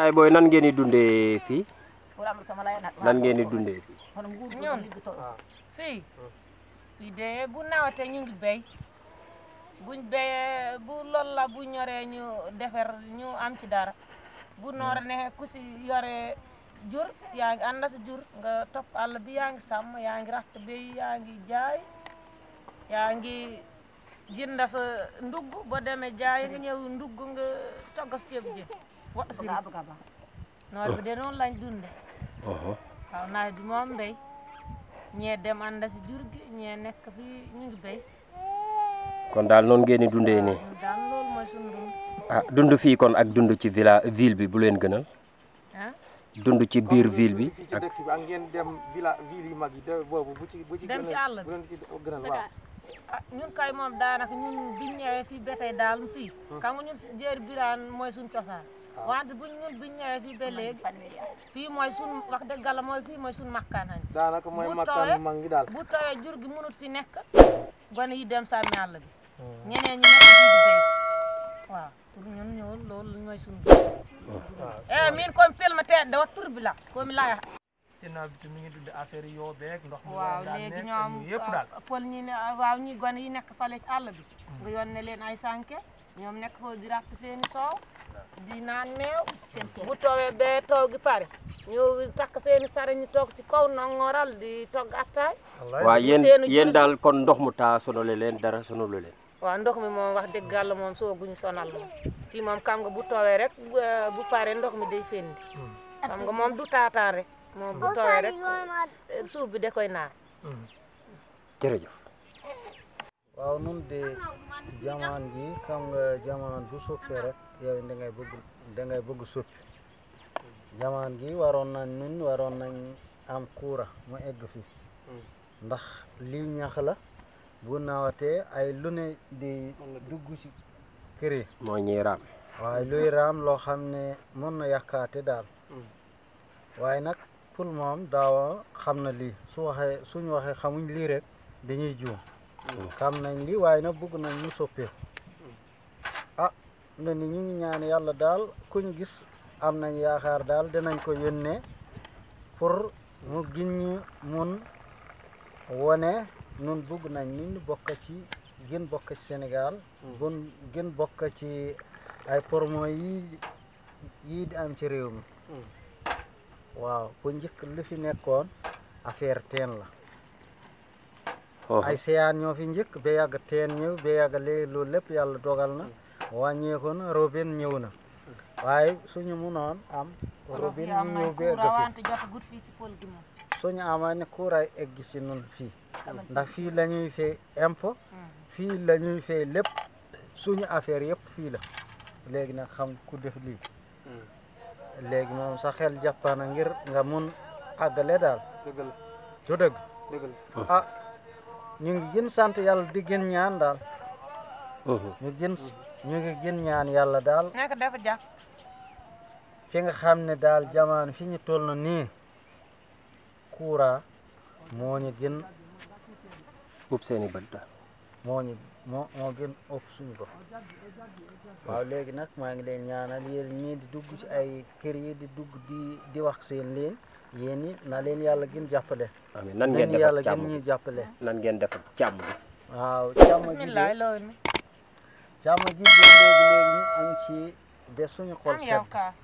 yaay booy nan ngeen di dundee fii nan ngeen di dundee fii. ñun fii de bu nawetee ñu ngi béy buñ béyee bu loolu la bu ñoree ñu defar ñu am ci dara bu noor ne ku si yore jur yaa ngi ànd si jur nga topp àll bi yaa ngi sàmm yaa ngi ratt béy yaa ngi jaay yaa ngi jënd sa ndugg boo demee jaay nga ñëw ndugg nga togg ceeb jën wat si noor bi de noonu lañ dunde waaw nawet bi moom mbéy ñee dem ànd si jur gi ñee nekk fii ñu ngi béy kon daal noonu ngeen di dundee nii. daal loolu mooy suñu dund. ah dund fii kon ak dund ci ville bi bu leen gënal. ah dund ci biir ville bi ak ngeen dem ville yu mag yi boobu bu ci dem ci àll bi gënal waaw. ah ñun kay moom daanaka ñun biñ ñëwee fii ba tey daal fii. xam nga ñun jéeri biraan mooy suñu cosaan. wante ñun biñ ñëwee fii ba léegi fii mooy suñu wax dëgg Yàlla mooy fii mooy suñu makkaan añ. daanaka mooy makkaan mag ngi daal. bu tooyee jur gi mënut fi nekk gone yi dem sàmmi àll bi. ñeneen ñi nekk fii di béy waaw pour ñun ñëwul loolu mooy suñu min komi pelmeteɗe de wat turbi la komi laya ci nawet bi mi ngi dund affaire yoo beeg ndox mi waaw léegi ñoom yëpp daal pël ñi ne waaw ñi gone yi nekk fale ci àll bi nga yónnee leen ay sànke ñoom nekk foofu di ratt seeni soow di naan meew bu toowee bee taw gi pare ñu takk seeni sare ñu toog ci kaw nongoral di togg attaay waaw yéen daal kon ndox mu taa sonale leen dara sonalu leen. waaw ndox mi moom wax dëgg Yàlla moom sooguñu sonal moom fii moom xam nga bu toowee rek bu pare ndox mi day fendi xam nga moom du taataan rek moom bu toowee rek suuf bi da koy naan. jërëjëf. waaw nun de jamono ji xam nga jamono bu soppee rek yow da ngay bëgg soppi jamono gi waroon nañ am courant mu egg fi ndax lii ñax la bu nawatee ay lu ne di dugg ci kër yi moo ñuy raam. waaye luy raam loo xam ne mën na yàkkaate daal waaye nag pour moom daawa xam na lii suñu waxee xamuñ lii rek dañuy juum xam nañ lii waaye nag bëgg nañ ñu soppeeku ah na ni ñu ngi ñaan yàlla daal ku ñu gis am nañ yaakaar daal dinañ ko yónnee pour mu gin ñu mun wone nun bëgg nañ nun bokk ci gën bokk ci Sénégal bon gën bokk ci ay promo yi di am ci réew mi waaw bu njëkk li fi nekkoon affaire teen la ay seyaan ñoo fi njëkk ba yàgg teen ñëw ba yàgg léegi loolu lépp yàlla dogal na wàññeeku na robinet ñëw na waaye suñu mënoon am robinet ñu ñëw ba egg fi suñu amaa ne kuuraay egg ci nun fii ndax fii la ñuy fay impôt fii la ñuy fay lépp suñu affaire yëpp fii la léegi nag xam ku def lii léegi moom sa xel jàppana ngir nga mun àggale daal du dëgg ah ñu ngi gën sant yàlla di gën ñaan daal ñu ngi gën ñaan yàlla daal nekk dafa jàpp fi nga xam ne daal jamono fi ñu toll na nii courant moo ñu gën ub seeni bët daal moo gën ëpp suñu bopp waaw léegi nag maa ngi leen ñaanal yéen ñii di dugg ci ay kër yi di dugg di wax seen leen yéen ñi na leen yàlla gën jàppale amiin nan ngeen def yàlla ak gën càmm ñuy jàppale nan ngeen def ak càmm bi waaw càmm gi bismillah loolu mi càmm gi léegi ñu am ci ba suñu xol am yow sedd kaas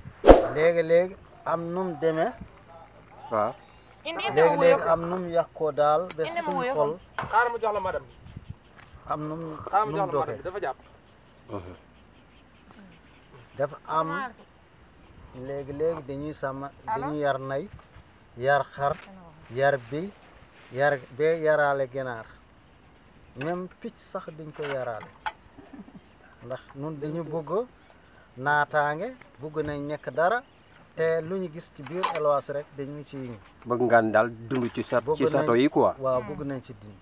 léegi am num demee waaw indi léegi am num yàqoo daal ba Indi ma suñu wuyu xol xaaral ma jox la madame am num xaaral ma jox la doge madame dafa jàpp dafa am léegi dañuy dañuy yar nay yar xar yar bi yaraale ginaar même picc sax dañ ko yaraale ndax nun dañu bëgg naataange bëgg nañ nekk dara te lu ñu gis ci biir élevage rek dañu ci bëgg ngaan daal dund ci sato yi quoi waaw bëgg nañ ci dund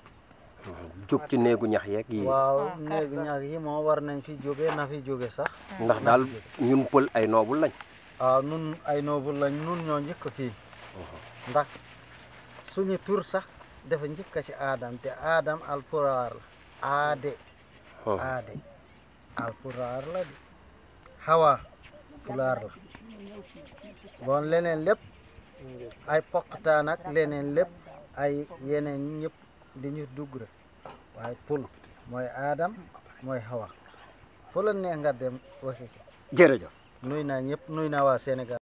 jóg ci néegu ñax yeeg yi waaw néegu ñax yi moom war nañ fi jóge na fi jóge sax ndax daal ñun pël ay noobul lañ waaw nun ay noobul lañ nun ñoo njëkk fii ndax suñu tur sax dafa njëkk ci Adam te Adam alpulaar la aade alpulaar la de Hawa pulaar la bon leneen lépp ay poqtaan ak leneen lépp ay yeneen ñëpp dañu dugg rek waaye pul mooy Adam mooy Hawa fu la neex nga dem waxi ko jërëjëf nuy naa ñëpp nuy naa waa Sénégal